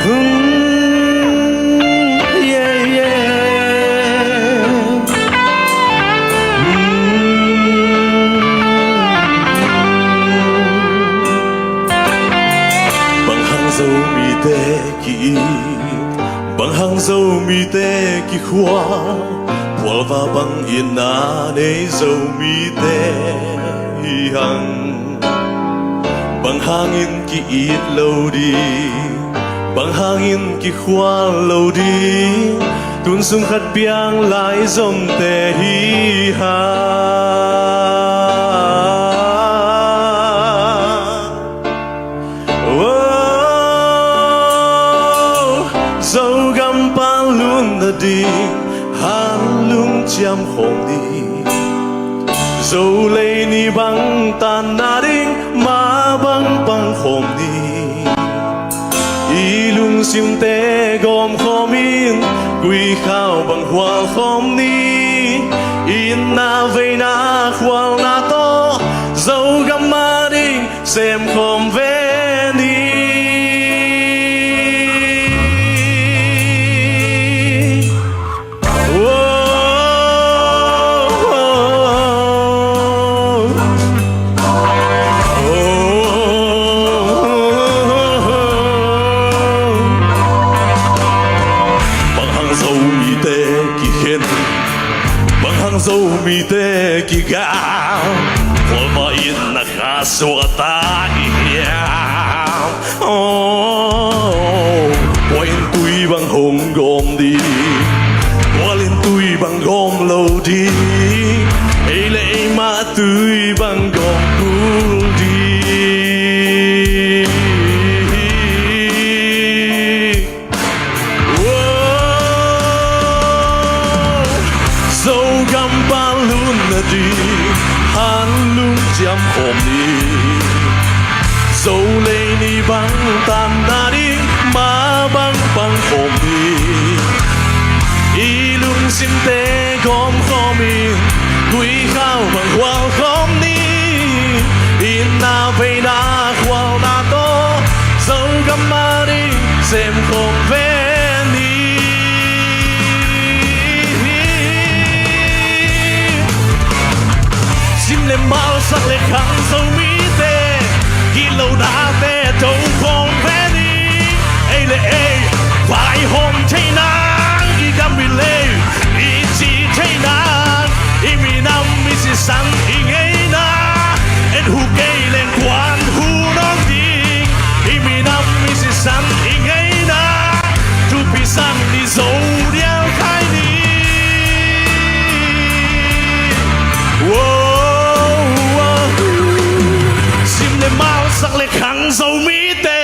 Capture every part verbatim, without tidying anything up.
Yeah, yeah. Bang hang Zomite ki-it, bang hang Zomite kikhual, phualva bang itna nei Zomite hi hang. Bang hangin ki-it lo ding, bang hangin kikhual lo ding, tun sung khat piang lai Zomte hi hang. Oh, Zogam pan lut nading, hanlung ciam khawm ni. Zolei ni bang tan nading, mah bang pang khawm ni. I lungsimte gawm khawmin, gui khau bang hual khawm ni. Itna veina khualna tawh, Zogam ading sem khawm ve ni. Oh, oh, oh, oh. Bang hang Zomite kikhen, bang hang Zomite kigal, khualma itna kha suakta i hiam? Oh, kua in tui bang hong gawm ding, kua in tui bang gawm lo ding, ei le ei mah tui bang gawm kul ding. Zogam pan lut nading, hanlung ciam khawm ni. Zolei ni bang tan nading, mah bang pang khawm ni. I lungsimte gawm khawmin, gui khau bang hual khawm ni. Itna veina khualna tawh, Zogam ading sem khawm ve ni. Sim le mal, sak le khang Zomite, gitlohnate to khawm ve ni. Ei le ei vaihawm thei nang, i gam i lei i ci thei nang, i minam i sisan i ngeina, en hu kei leng kuan hu nawn ding. I minam i sisan i ngeina, thupi san ni, Zo dial khai ni. Wow, wow. Sim le mal, sak le khang Zomite,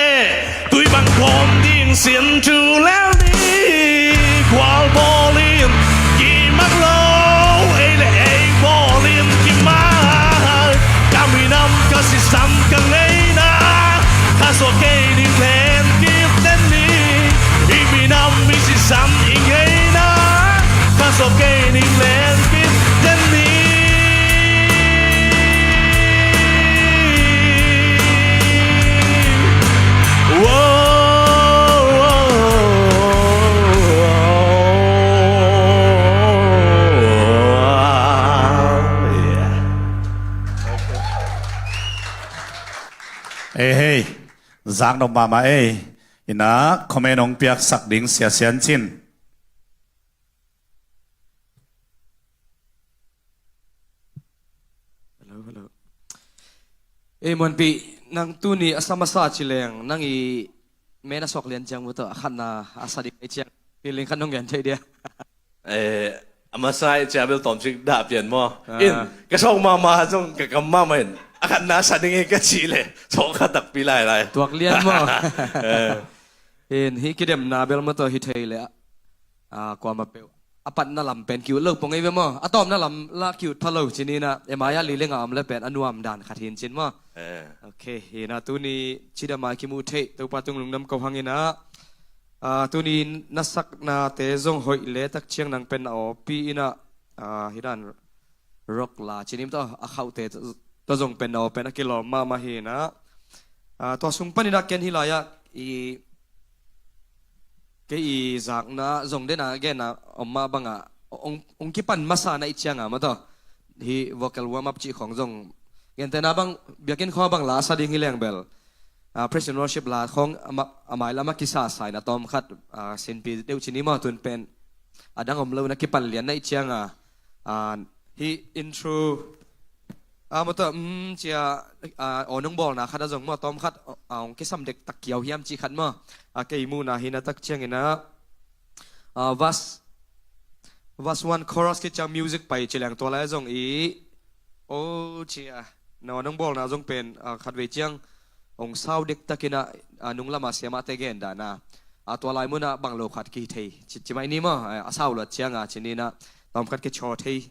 tui bang gawm ding sin thu lel ni. Gual bawlin kimak lo, ei le ei bawlin kimak. Ka minam, ka sisan, ka ngeina, kha suak kei ning len kip den ni. I minam i sisan i ngeina, kha suak kei ning len kip den ni. Ei hei, zaknop mahmah ei. Ina comment hong piaksak ding Sia Sian Cin. Hello, hello. Ei, Muanpi, nang tuni a sa masa ci leng, nang i men a suak lian ciang mu tawh, a khatna a sa ding ei ciang, feeling khat nong gen thei dia? Eh, a masa i cia bel tawmcik dah pian maw? Ah. In, ka sawk mahmah zong ka kam mahmah in, a khatna a sa ding ei ka cih leh, sawk kha takpi lailai. Tuak lian maw? Eh. In, hih kidemna bel mu tawh hi thei leh, ah, kuamah peuh a patna lam pen ki-ut lo pong ei ve maw? A tawpna lam lah ki-ut pha lo cin ina, M I R li le nga om le pen a nuam dan khat hin cin maw? Eh. Ok, ina tuni cidam a kimu thei, Topa tung lungdam ko hang ina. Ah, tuni na saknate zong hoih le tak ciang nang pen na awpi ina, ah, hi dan rock la cin im tawh, a khauhte tawh zong pen na aw pen a kilawm mahmah hi ina. Ah, tua sung pan ina ken hi lai-ah i Kei i zakna zong dena genna om mah bangah ong, ong kipan masa na i cianga maw taw, hih vocal warm up cih khong zong gentehna bang biakinn khong bang la sa ding hi leng bel, ah, praise and worship la khong a mai lam a kisa sa in a tawmkhat, ah, sinpi deuh ci ni maw, tun pen a dang om lo na kipan lian na i cianga, ah, hih intro, ah, maw taw, um, cia, ah, aw nong bawlna khat a zong maw tawmkhat, ah, ong kisam dektak kiau hiam cih khat maw, ah, kei muhna hi na tak ciangin ah, ah, verse, verse one chorus kiciang music pai ci leng tua lai zong i, oh, cia, na aw nong bawlna zong pen, ah, khatvei ciang ong sau dektakin ah, ah, nung lama siamahte gen dana, ah, tua lai munah bang lo khat kihi thei ci, ci mai ni maw, ah, a sau luat cianga ci ni na tawmkhat kicaw thei.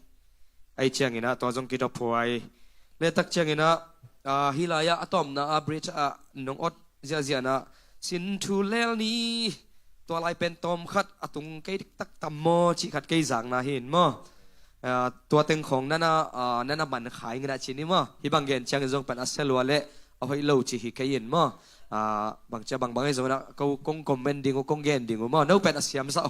Ai ciangin ah tua zong kidop huai. Le tak ciangin ah, ah, hih lai-ah a tawmna ah bridge ah nong ot ziahziah na, sin thu lel ni, tua lai pen tawmkhat a tung kei diktak tam maw cih khat kei zakna hi in maw. Ah, tua teng khong nana, ah, nana man khai ngina ci ni maw. Hih bang gen ciangin zong pen a selua le a hoih lo ci hi kei in maw. Ah, bang cia bangbang hi zong na ko kong comment ding uh, kong gen ding uh maw. No pen a siamsa